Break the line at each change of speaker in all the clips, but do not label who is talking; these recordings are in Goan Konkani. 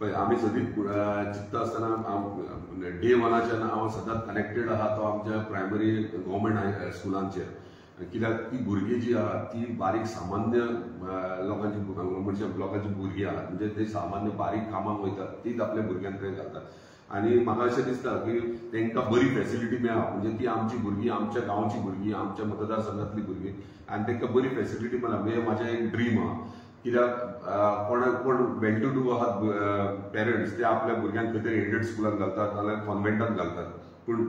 पळय आमी सदींच चिंतता आसतना डे वनाच्यान हांव सदांच कनेक्टेड आहा तो आमच्या प्रायमरी गव्हर्मेंट स्कुलांचेर. कित्याक ती भुरगीं जी आहा ती बारीक सामान्य लोकांची म्हणजे लोकांची भुरगीं आहात, म्हणजे ते सामान्य बारीक कामाक वयतात तीच आपल्या भुरग्यांक थंय घालतात. आनी म्हाका अशें दिसता की तांकां बरी फेसिलिटी मेळ्ळा, म्हणजे ती आमची भुरगीं, आमच्या गांवची भुरगीं, आमच्या मतदारसंघातली भुरगीं, आनी तांकां बरी फेसिलिटी मेळ्ळा हें म्हाजें एक ड्रीम आहा. कित्याक कोण वेल टू do आहात पेरंट्स ते आपल्या भुरग्यांक खंय तरी एडेड स्कुलान घालतात नाजाल्यार कॉन्वेंटान घालतात, पूण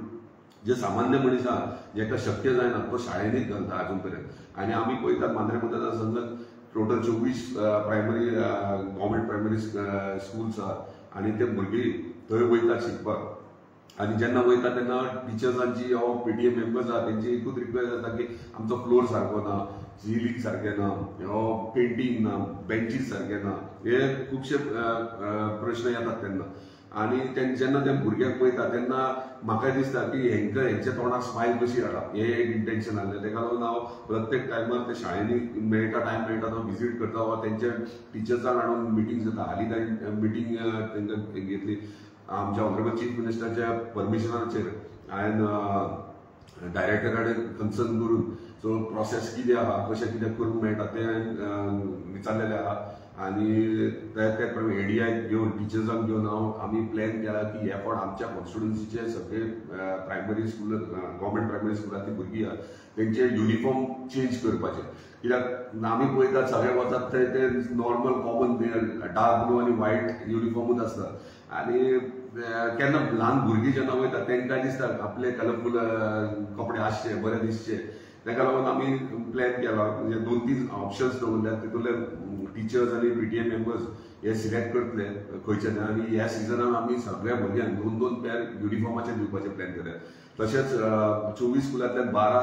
जे सामान्य मनीस आहा जेका शक्य जायना तो शाळेंनीच घालता आजून पर्यंत. आनी आमी पळयतात मांद्रे मतदारसंघात total 24 primary government primary schools आहात आनी ते भुरगीं थंय वयतात शिकपाक. आनी जेन्ना वयता तेन्ना टिचर्सांची वा पीटीएम मेंबर्स आहा तेंची एकूच रिक्वेस्ट आसता की आमचो फ्लोर सारको ना, सिलींग सारकें ना, पेंटींग ना, बेंचीस सारकें ना, हे खुबशे प्रश्न येतात तेन्ना. आनी जेन्ना ते भुरग्यांक पळयता तेन्ना म्हाका दिसता की हेंकां हेंच्या तोंडाक स्मायल कशी हाडप हें एक इंटेन्शन आसलें. तेका लागून हांव प्रत्येक टायमार ते शाळेंनी मेळटा टायम मेळटा तो विजीट करता वा तेंच्या टिचर्सांक हाडून मिटींग जाता. हालींच हांवें मिटींग तांकां घेतली आमच्या ऑनरेबल चीफ मिनिस्टराच्या परमिशनाचेर. हांवें डायरेक्टर कडेन कन्सर्न करून सो प्रोसेस कितें आहा, कशें कितें करूंक मेळटा तें हांवें विचारलेलें आहा. आनी त्या प्रमाणे एडीआय घेवन टिचर्सांक घेवन हांव आमी प्लॅन केला की हे फावट आमच्या कॉन्स्टिट्युन्सीचे सगळे प्रायमरी स्कूल गव्हर्मेंट प्रायमरी स्कुलांतली भुरगीं आहा तेंचे युनिफॉर्म चेंज करपाचे. कित्याक आमी पळयतात सगळे वतात थंय ते नॉर्मल कॉमन डार्क ब्लू आनी व्हायट युनिफॉर्मूच आसता. आनी केन्ना ल्हान भुरगीं जेन्ना वयता तांकां दिसता आपले कलरफूल कपडे आसचे बरे दिसचे. ताका लागून आमी प्लॅन केला, म्हणजे 2-3 ऑप्शन्स दवरल्यात, तितूंतले टिचर्स आनी पीटीएम मेंबर्स हे सिलेक्ट करतले खंयचे. आनी ह्या सिजनान आमी सगळ्या भुरग्यांक 2-2 पेर युनिफॉर्माचे दिवपाचे प्लॅन केले. तशेंच 24 स्कुलांतल्यान 12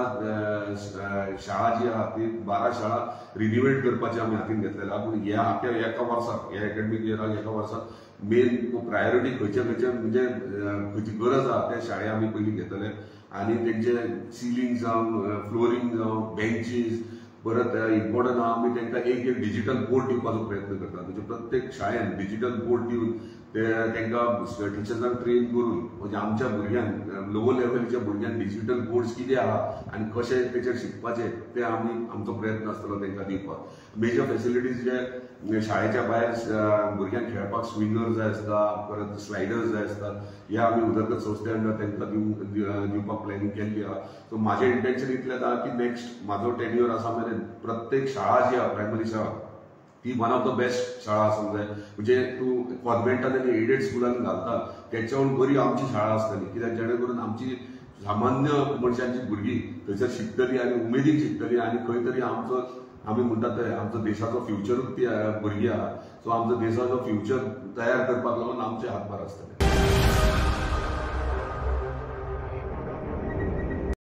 शाळा जी आहा ती 12 शाळा रिनिवेट करपाचे आमी हातीन घेतलेले आहा. पूण ह्या आख्या एका वर्साक, ह्या एकेडमीक इयराक एका वर्साक मेन प्रायोरिटी खंयचे खंयचे म्हणजे खंयची गरज आहा त्या शाळे आमी पयलीं घेतले. आनी तेंचे सिलींग जावं, फ्लोरींग जावं, बेंचीस, परत इम्पॉर्टंट आहा आमी तांकां एक एक डिजिटल बोर्ड दिवपाचो प्रयत्न करतात. म्हणजे प्रत्येक शाळेन डिजिटल बोर्ड दिवन ते तांकां टिचर्सांक ट्रेन करून म्हणजे आमच्या भुरग्यांक लोवर लेवलीच्या भुरग्यांक डिजिटल बोर्ड्स कितें आहा आनी कशें तेचेर शिकपाचें ते आमी आमचो प्रयत्न आसतलो तांकां दिवपाक. मेजर फेसिलिटीज जे शाळेच्या भायर भुरग्यांक खेळपाक स्विंगर जाय आसता, परत स्लायडर्स जाय आसता, हे आमी उदरगत संस्थे अंडर तांकां दिवपाक प्लॅनिंग केल्ली आहा. सो म्हाजें इंटेन्शन इतलेंच आहा की नेक्स्ट म्हाजो टेन्युअर आसा मेरेन प्रत्येक शाळा जी आहा प्रायमरी शाळा ती वन ऑफ the best शाळा आसूंक जाय. म्हणजे तूं कॉन्वेंटान आनी एडेड स्कुलान घालता तेच्याहून बरी आमची शाळा आसतली, कित्याक जेणे करून आमची सामान्य मनशांची भुरगीं थंयसर शिकतली आनी उमेदीन शिकतली आनी खंय तरी आमचो आमी म्हणटात ते आमचो देशाचो फ्युचरूच ती भुरगीं आहा. सो आमचो देशाचो फ्युचर तयार करपाक लागून आमचे हातभार आसतले.